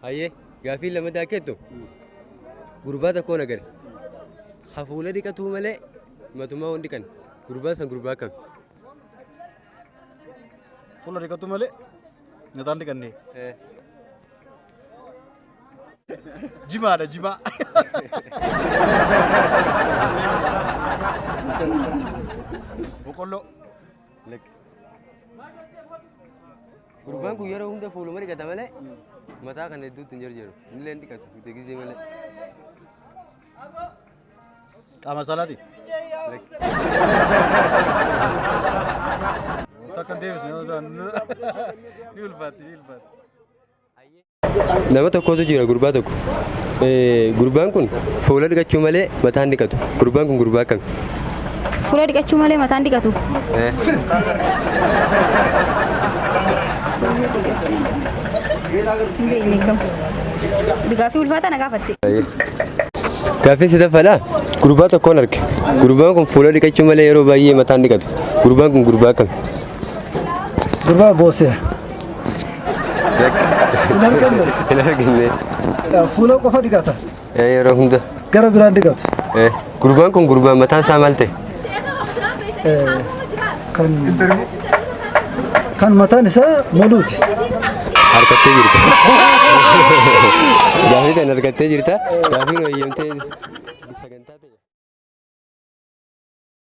Hayyee gaafii lammataa akka jettu gurbaa tokkoon agare. Hafuula dhiqatuu malee matumaa hundi kan gurbaa san gurbaa akkami? Fuula dhiqatu malee mataan dhiqannee. Jimaadha jimaa. Boqqolloo. Lakki. Gurbaan kun yeroo hunda fuuluma dhiqata malee mataa kana hedduutti hin jarjaru. Inni illee dhiqatu gite gizee malee. Qaama saalaati. Lakki. Wanta akka hin deebisne yoo ta'an ni ulfaatti ni ulfaatti. Nama tokkotu jira gurbaa tokko. Gurbaan kun fuula dhiqachuu malee mataan dhiqatu. Gurbaan kun gurbaa akkami? Fuula dhiqachuu malee mataan dhiqatu. Hin beekne kam. Gaaffii ulfaataa na gaafatte. Gaaffii sadaffaadha. Gurbaa tokkoon arge. Gurbaan kun fuula dhiqachuu malee yeroo baay'ee mataan dhiqatu. Gurbaan kun gurbaa akkami? Gurbaa boosee. Hin arganne. Hin arginne. Fuula qofa dhiqata. Yeroo hunda. Gara biraan dhiqatu. Gurbaan kun gurbaa mataan isaa maal ta'e? Kan mataan isaa moluuti. Harkattee jirta. Gaaffii kana harkattee jirta. Gaaffii nu eeyyamtee sagantaa.